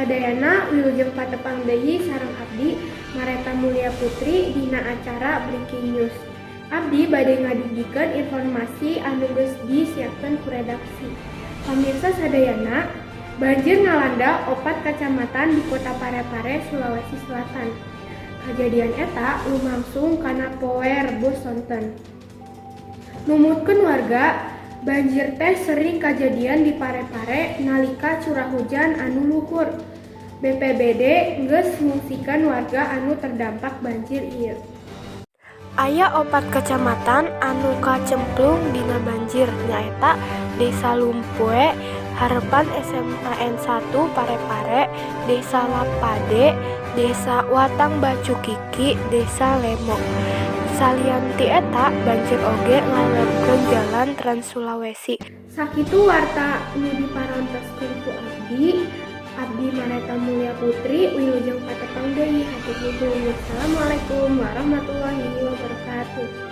Sadayana, wilujeng patepang deui sareng abdi, Mareta Mulia Putri, dina acara Breaking News. Abdi bade ngadugikeun informasi anu geus disiapkeun ku redaksi. Pamirsa sadayana, banjir ngalanda opat kacamatan di Kota Parepare, Sulawesi Selatan. Kajadian eta lumangsung kana poe Rebo sonten. Numutkeun warga, banjir teh sering kajadian di Parepare nalika curah hujan anu luhur. BPBD geus ngungsikan warga anu terdampak banjir ieu. Aya opat kacamatan anu kacemplung dina banjir, nyaeta Desa Lumpue, hareupan SMAN 1 Parepare, Desa Lappade, Desa Watang Bacukiki, Desa Lemo. Salian ti eta, banjir oge ngaleupkeun jalan Trans Sulawesi. Sakitu warta nu diparantoskeun ku abdi. Abdi, Mareta Mulia Putri, wilujeng patepang deui, hatur nuhun. Wassalamualaikum warahmatullahi wabarakatuh.